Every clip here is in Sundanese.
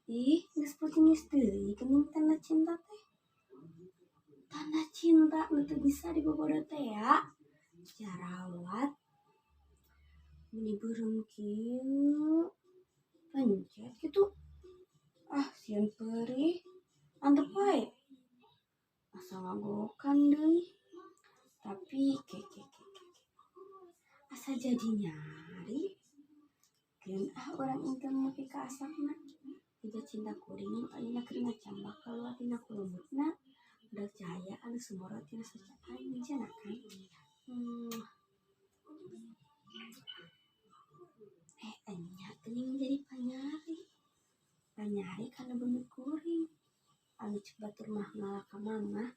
Ih, geus putinis deui geuning tanda cinta teh. Tanda cinta nu teu bisa dibobodo teh ya. Jarawat meni beureum kieu. Pencet kitu. Ah, sieun peurih. Antep wae. Asa ngagokan deui. Tapi ke ke ke ke. Asa jadi nyari. Keun ah urang inteu nepi ka asapna. Hija cinta kuring ayeuna keur ngacambak kaluar tina kulumutna. Budak cahaya anu sumorot tina soca anjeunna kan. Enya geuning jadi panyari. Panyari kana beungeut kuring. Anu cek batur mah ngalah ka mamah.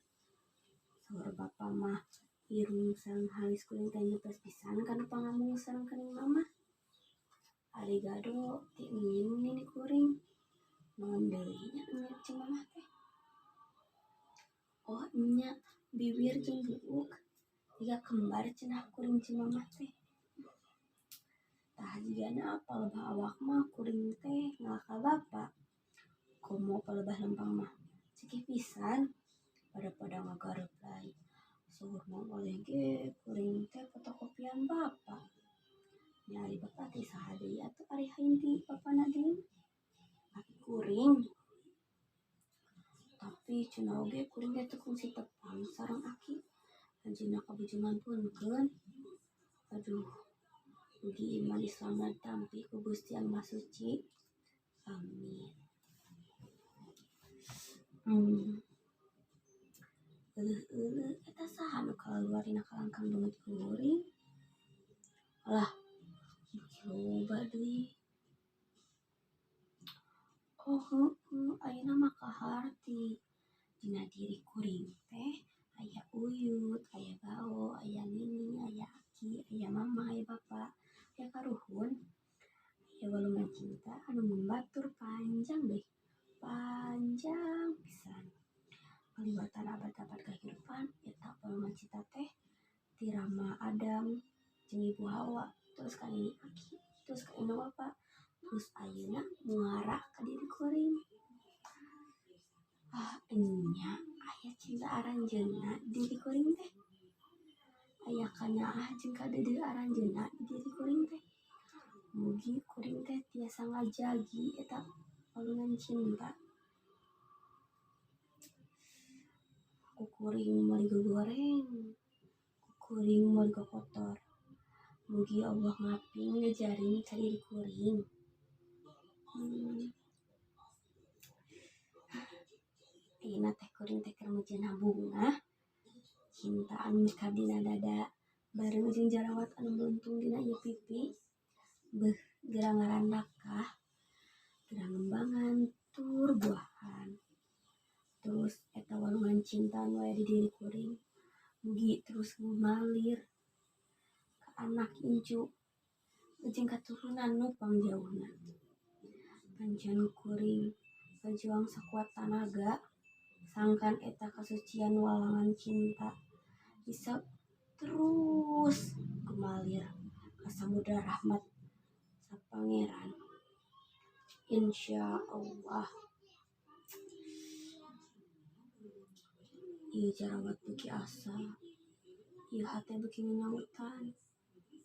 Saur bapa mah irung sareng halis kuring teh nyepes pisan kana pangamung sareng kening mamah. Ari gado ti engin nini kuring. Naon deui nya nu cek mamah teh. Oh enya bibir jeung buuk jiga kembar cenah kuring cek mamah teh. Tah jigana palebah awak mah kuring teh ngalah ka bapa. Komo palebah lempang mah cekih pisan pada-pada ngagareup lain. Saur Mang Oleh ge kuring teh fotokopian bapa. Nya ari bapa teh saha deui atuh ari hain ti bapana deui. Aki kuring. Tapi cenah oge kuring teh teu kungsi tepang sareng aki. Anjeunna kabuju ngampunkeun. Aduh, mugi iman Islamna ditampi ku Gusti Anu Maha Suci. Amin. Euleuh-euleuh eta saha nu kaluar dina kalangkang beungeut kuring? Alah, beuki loba deui. Oh heueuh, ayeuna mah kaharti. Dina diri kuring teh aya uyut, aya bao, aya nini, aya aki, aya mama, aya bapa, aya karuhun. Aya walungan cinta anu membatur panjang deui. Panjang pisan. Kaliwatan abad-abad kahirupan eta walungan cinta teh ti Rama Adam jeung Ibu Hawa, terus ka nini aki, terus ka indung bapa, terus ayeuna muara ka diri kuring. Ah enya aya cinta aranjeunna di diri kuring teh. Aya kanyaah jeung kadeudeuh aranjeunna di diri kuring teh. Mugi kuring teh tiasa ngajagi eta walungan cinta. Ku kuring meuli gogoreng, ku kuring meuli kokotor. Mugi Allah ngaping ngajaring ka diri kuring. Ayeuna teh kuring teh keur meujeuhna bunga cinta anu mekar dina dada bareng jeung jarawat anu meluntung dina ieu pipi. Beuh geura ngarandakah, geura ngembangan tur buahan. Terus eta walungan cinta anu aya di diri kuring mugi terus ngalir ka anak incu jeung katurunan nu pangjauhna. Pancen kuring berjuang sakuat tanaga sangkan eta kasucian walangan cinta bisa terus gumalir ka samudra rahmat sa Pangeran. Insyaallah. Ieu jarawat beuki asa, ieu hate beuki nganyawetan.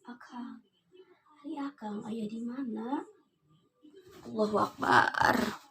Akang, ari akang aya di mana? Allahu Akbar.